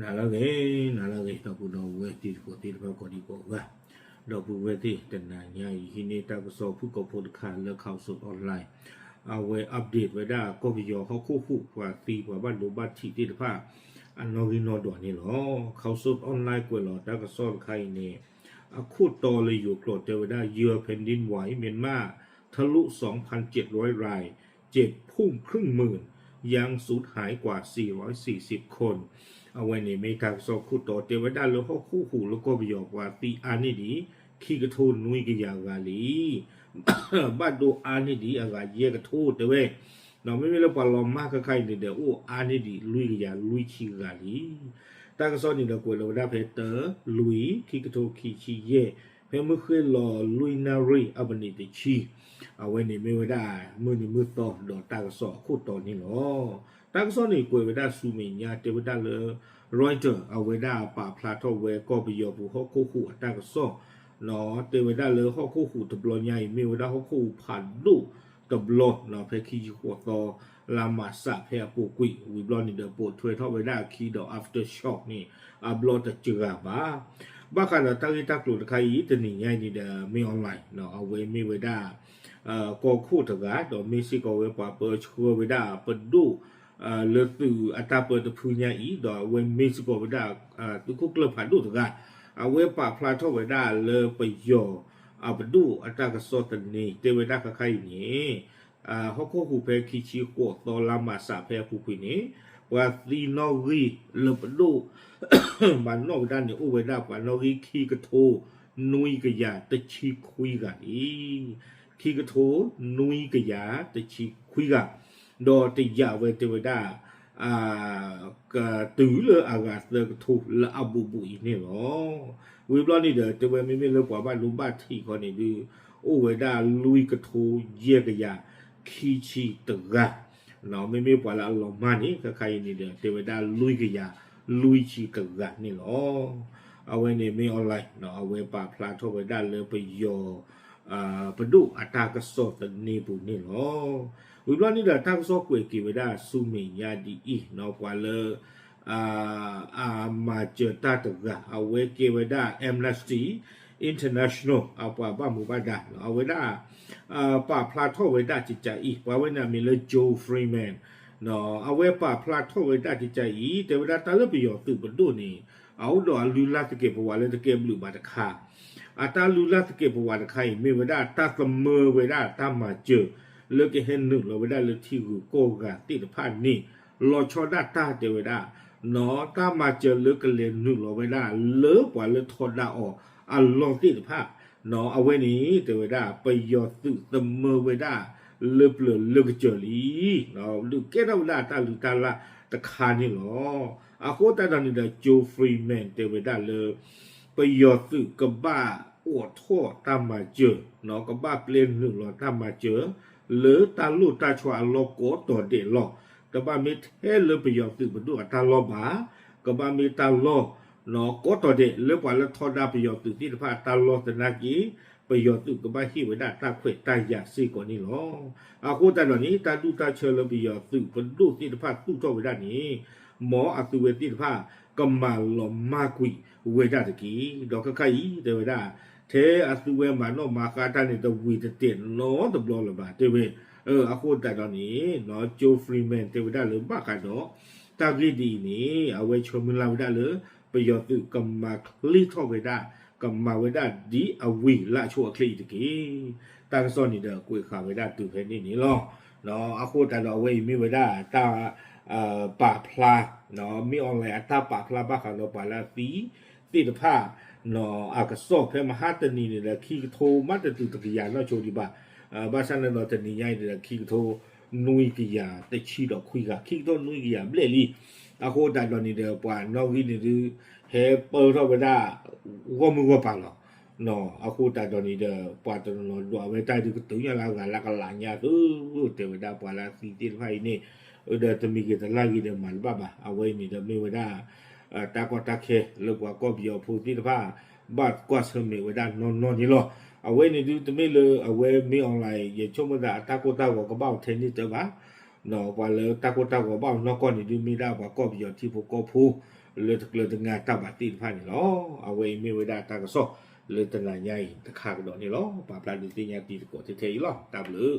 နၤလၢအဂ့ၤ, နၤလၢအဂ့ၤ ဒီပုၢ်ဒီဝဲၢ်တံၤသကိးသ့ၣ်တဖၣ်ကိးဒံကိးဂၤ, ဒီပုၢ်ဝဲၢ်သ့ၣ် တနၤညါအံၤ ဟံးန့ၢ်တၢ်ကစီၣ်ဖုၣ်ကိာ်ဖိတခါလၢ Khaosod Online အဝဲ update ဝဲဒၣ်ကီၢ်ပယီၤဟီၣ်ခိၣ်ဟူး ပှၤသံပှၤဘၣ်ဒိဘၣ်ထံးသ့ၣ်တဖၣ် အနီၣ်ဂံၢ်နီၣ်ဒွးန့ၣ်လီၤ. Khaosod Online ကွဲးလီၤတၢ်ကစီၣ်တခါအံၤန့ၣ် အခိၣ်တီလၢယိၤကျိာ်တဲဝဲဒၣ် ယဲၢ် แผ่นดินไหว မြန်မာ ทะลุ สองพันเจ็ดร้อยราย เจ็บพุ่งครึ่งหมื่น ยังสูญหายกว่าสี่ร้อยสี่สิบคน အဝဲန့ၣ်မ့ၢ်တၢ်ကစီၣ်ခိၣ်တီတဲဝဲဒၣ်လၢဟီၣ်ခိၣ်ဟူးလၢကီၢ်ပယီၤပှၤသံအါန့ၢ်ဒံး ခံကထိနွံကယၤဂၤလံ ဘၣ်ဒိအါန့ၢ်ဒံးအဂၤယဲၢ်ကထိတဲဝဲ ဒီးမ့မ့ၢ်လၢပှၤလီၤမၢ်ခဲခါအံၤန့ၣ်ဒီး အိၣ်အါန့ၢ်ဒံးလွံၢ်ကယၤလွံၢ်ဆံဂၤလံ. တၢ်ကစီၣ်န့ၣ်ဒီးကွဲးလီၤဝဲဒၣ်ဖဲတၢ လွံၢ် ခံကထိခံဆံယဲၢ် ဖဲမုၢ်ဃ့ၢ်လီၤလွံၢ်နၣ်ရံၣ်အမံးနံးတဆံ အဝဲန့ၣ်မ့ၢ်ဝဲဒၣ်မုၢ်နံၤမုၢ်သီဒီးတၢ်ကစီၣ်အခိၣ်တီန့ၣ်လီၤ. တၢ်ကစီၣ်န့ၣ်ကွဲးဝဲဒၣ်ဆူမဲာ်ညါတဲဝဲဒၣ်လၢ Reuters အဝဲဒၣ်ပာ်ဖျါထီၣ်ဝဲကီၢ်ပယီၤပူၤဟီၣ်ခိၣ်ဟူးအတၢ်ကစီၣ် တဲဝဲဒၣ်လၢဟီၣ်ခိၣ်ဟူးတဘျီညါအံၤ မ့ၢ်ဝဲဒၣ်ဟီၣ်ခိၣ်ဟူးဖးဒိၣ်တဘျီ ဖဲခံဆံဃိးသီ လါမၢ်ၡးဖဲအပူၤကွံာ် ဝံၤဘျီန့ၣ်ဒီးပိာ်ထွဲထီၣ်ဝဲဒၣ်အခံဒီး aftershock န့ၣ် အဘျီတစှၤဘၣ်. ဘၣ်ဃးဒီးတၢ်ဂ့ၢ်တၢ်ကျိၤတခါအံၤ တနံၤညါအံၤန့ၣ်ဒီး မင်းအောင်လှိုင် အဝဲမ့ၢ်ဝဲဒၣ် ကီၢ်ခိၣ်တဂၤ ဒီးမ့ၢ်စ့ၢ်ကီးဝဲပှၤပၢဆှၢဝဲဒၣ်ပဒိၣ် လၢသုးအတၢ်ပၢတဖုညါအံၤ ဒီးအဝဲမ့ၢ်စ့ၢ်ကီးဝဲဒၣ် သုးခိၣ်ကျၢၢ်ဖးဒိၣ်တဂၤ အဝဲပာ်ဖျါထီၣ်ဝဲဒၣ်လၢပယီၤ အပဒိၣ်အတၢ်ကစီၣ်သန့ တဲဝဲဒၣ်ခဲခါအံၤန့ၣ် ဟီၣ်ခိၣ်ဟူးဖဲခံဆံဃိးသီလါမၢ်ၡးဖဲအပူၤကွံာ်န့ၣ် ပှၤသံနီၣ်ဂံၢ်လၢပဒိၣ် မၤနီၣ်ဝဲဒၣ်န့ၣ် အိၣ်ဝဲဒၣ်ပှၤနီၣ်ဂံၢ်ခံကထိ နွံကယၤတဆံခွံဂၤလံ. ခံကထိ နွံကယၤတဆံခွံဂၤ ဒီးတယာ်ဝဲတဲဝဲဒၣ် ကတုၤလၢအဂၤသၢကထိလၢအဘူးဘူးအံၤန့ၣ်လီၤ. ဝံၤဘျီန့ၣ်ဒီး တဲဝဲမ့မ့ၢ်လၢပှၤဘၣ်ဒိဘၣ်ထံးခီန့ၣ်ဒုး အိၣ်ဝဲဒၣ်လွံၢ်ကထိယဲၢ်ကယၤခံဆံတဂၤ မ့မ့ၢ်ပှၤလၢအလီၤမၢ်န့ၣ် ခဲခါအံၤန့ၣ်ဒီး တဲဝဲဒၣ်လွံၢ်ကယၤလွံၢ်ဆံတဂၤန့ၣ်လီၤ. အဝဲန့ၣ် မင်းအောင်လှိုင် အဝဲပာ်ဖျါထီၣ်ဝဲဒၣ်လၢပယီၤ ပဒိၣ်အတၢ်ကစီၣ်သန့ပူၤန့ၣ်လီၤ. ဝံၤဘျီန့ၣ်ဒီးတၢ်ကစီၣ်ကွဲးက့ၤဝဲဒၣ်ဆူမဲာ်ညါဒ်အံၤ ပှၤလၢ အမၤစၢၤတၢ်တဂၤ အဝဲကဲဝဲဒၣ် Amnesty International အပှၤဘၣ်မူဘၣ်ဒါ အဝဲဒၣ် ပာ်ဖျါထီၣ်ဝဲဒၣ်ကကးအံၤ ပှၤဝဲန့ၣ်အမံၤလၢ Joe Freeman အဝဲပာ်ဖျါထီၣ်ဝဲဒၣ်ကကးအံၤ တဲဝဲဒၣ်တၢ်လၢပယီၤသုးပဒိၣ်န့ၣ် အအိၣ်ဒီးအလုၢ်လၢ်သကဲးပဝးလၢတကဲဘျုးဘၣ်တခါ အတၢ်လုၢ်လၢ်သကဲးပဝးတခါအံၤ မ့ၢ်ဝဲဒၣ်တၢ်သမၢဝဲဒၣ်တၢ်မၤစၢၤ လၢကဟဲနုာ်လီၤဝဲဒၣ်လၢထံဂုၤကီၢ်ဂၤသ့ၣ်တဖၣ်န့ၣ် လီၤဆီဒၣ်တၢ်တဲဝဲဒၣ် တၢ်မၤစၢၤလၢကလဲၤနုာ်လီၤဝဲဒၣ် လၢပှၤလၢထီဒါအီၤအလီၢ်သ့ၣ်တဖၣ် အဝဲန့ၣ်တဲဝဲဒၣ် ပယီၤသုးသမၢဝဲဒၣ် လၢပျၢၤလၢကစၢၤလံ ဒုးကဲထီၣ်ဝဲဒၣ်တၢ်လုၢ်တၢ်လၢ်တခါန့ၣ်လီၤ. အဃိသတးဒီးန့ၣ်ဒီး Joe Freeman တဲဝဲဒၣ်လၢ ပယီၤသုးကဘၣ်အိးထီၣ်တၢ်မၤစၢၤ ကဘၣ်ပျဲနုာ်လီၤတၢ်မၤစၢၤ လၢတၢ်လိၣ်တၢ်ဆီအလီၢ်ကိးတီၤဒဲးလီၤ. တဘၣ်မ့ၢ်ထဲလၢပယီၤသုးပဒိၣ်အတၢ်လီၢ်ဘၣ်, ကဘၣ်မ့ၢ်တၢ်လီၢ် ကိးတီၤဒဲး လၢပှၤလၢထီဒါပယီၤသုးသ့ၣ်တဖၣ်အတၢ်လီၢ်သနာ်က့ ပယီၤသုးကဘၣ်ဟ့ၣ်ဝဲဒၣ်တၢ်ခွဲးတၢ်ယာ်စ့ၢ်ကီးန့ၣ်လီၤ. အဃိသတးဒီးန့ၣ် တၢ်ဒူၣ်တၢ်ဆၢလၢပယီၤသုးပဒိၣ်သ့ၣ်တဖၣ်သူၣ်ထီၣ်ဝဲဒၣ်န့ၣ် မ်အသုဝဲသ့ၣ်တဖၣ် ကမၤလီၤမၢ်ကွံာ်ဝဲဒၣ်တက့ၢ်. ဒီးခဲခါအံၤတဲဝဲဒၣ် ထဲအသုဝဲမၤနီၣ်မၤဃါတၢ်န့ၣ် တဝံၤတတဲာ်နီတဘျီလၢၤဘၣ် တဲဝဲ. အဃိသတးဒီးန့ၣ် Joe Freeman တဲဝဲဒၣ်လၢဘၣ်ဃးဒီး တၢ်ဂ့ၢ်ဒ်အံၤန့ၣ် အဝဲဆၢမုၢ်လၢ်ဝဲဒၣ်လၢ ပယီၤသုးကမၤချ့ထီၣ်ဝဲဒၣ် ကမၤဝဲဒၣ်ဒ်အဝံၤလၢအဆိအချ့အံၤတက့ၢ်. တၢ်ကစီၣ်န့ၣ်ဒီးကွဲးဃာ်ဝဲဒၣ်တုၤဖဲန့ၣ်န့ၣ်လီၤ. အဃိသတးဒီးအဝဲအံၤမ့ၢ်ဝဲဒၣ်တၢ် ပာ်ဖျါ မ့ၢ် online အတၢ်ပာ်ဖျါဘၣ်ဃးဒီးပှၤလၢအသံသ့ၣ်တဖၣ် အကစီၣ်ဖဲမဟါတနံၤန့ၣ်ဒီး ခံကထိမးတတုၤတကယၤနီၢ်ဆိဒံးဘၣ်. ဘၣ်ဆၣ်န့ၣ်ဒီးတနံၤညါအံၤဒီး ခံကထိနွံကယၤတဆံဒီးခွံဂၤ ခံကထိနွံကယၤဘျဲၣ်လံ. အဃိသတးဒီးန့ၣ်ဒီး ပှၤနီၣ်ဂံၢ်န့ၣ်ဒုး ဟဲပၢထီၣ်ဝဲဒၣ် ဂီၢ်မုၢ်ဂီၢ်ပၤလီၤ. အဃိသတးဒီးန့ၣ်ဒီး ပှၤတနီၤနီၤဒွးဝဲတၢ်ဒုးကတုၤညါလၢအဂၤလၢကလးညါသု တဲဝဲဒၣ်ပှၤလၢအသံသ့ၣ်တဖၣ်အံၤန့ၣ် ဒီးတမံၤဂ့ၤတလၢ်ဂ့ၤဒီးမၤတဘၣ်ဘၣ်. အဝဲအံၤန့ၣ်ဒီးမ့ၢ်ဝဲဒၣ် တၢ်ကီတၢ်ခဲလၢပှၤကီၢ်ပယီၤဖိသ့ၣ်တဖၣ် ဘၣ်ကွၢ်ဆၢၣ်မဲာ်ဝဲဒၣ်နီၢ်နီၢ်န့ၣ်လီၤ. အဝဲန့ၣ်ဒုးတမ့ၢ်လၢအဝဲမ့ၢ် online ယဆိကမိၣ်သးအတၢ်ကိၢ်တၢ်ဂီၤကဘၣ်အိၣ်ထဲန့ၣ်တၢ်ဘၣ်. ပှၤလၢတၢ်ကိၢ်တၢ်ဂီၤဘၣ်အီၤနီၢ်ကီၢ်န့ၣ်ဒုး မ့ၢ်ဒၣ်ပှၤကီၢ်ပယီၤထံဖိကီၢ်ဖိ လၢတကျၢၤတငါတၢ်ဘၣ်သ့ၣ်တဖၣ်န့ၣ်လီၤ. အဝဲအံၤမ့ၢ်ဝဲဒၣ်တၢ်ကစီၣ်လၢတနၤညါအံၤတခါကဒီးန့ၣ်လီၤ. ပာ်ဖျါဒုးသ့ၣ်ညါတံၤသကိးထဲထဲအံၤလီၤ. တၢ်ဘျုး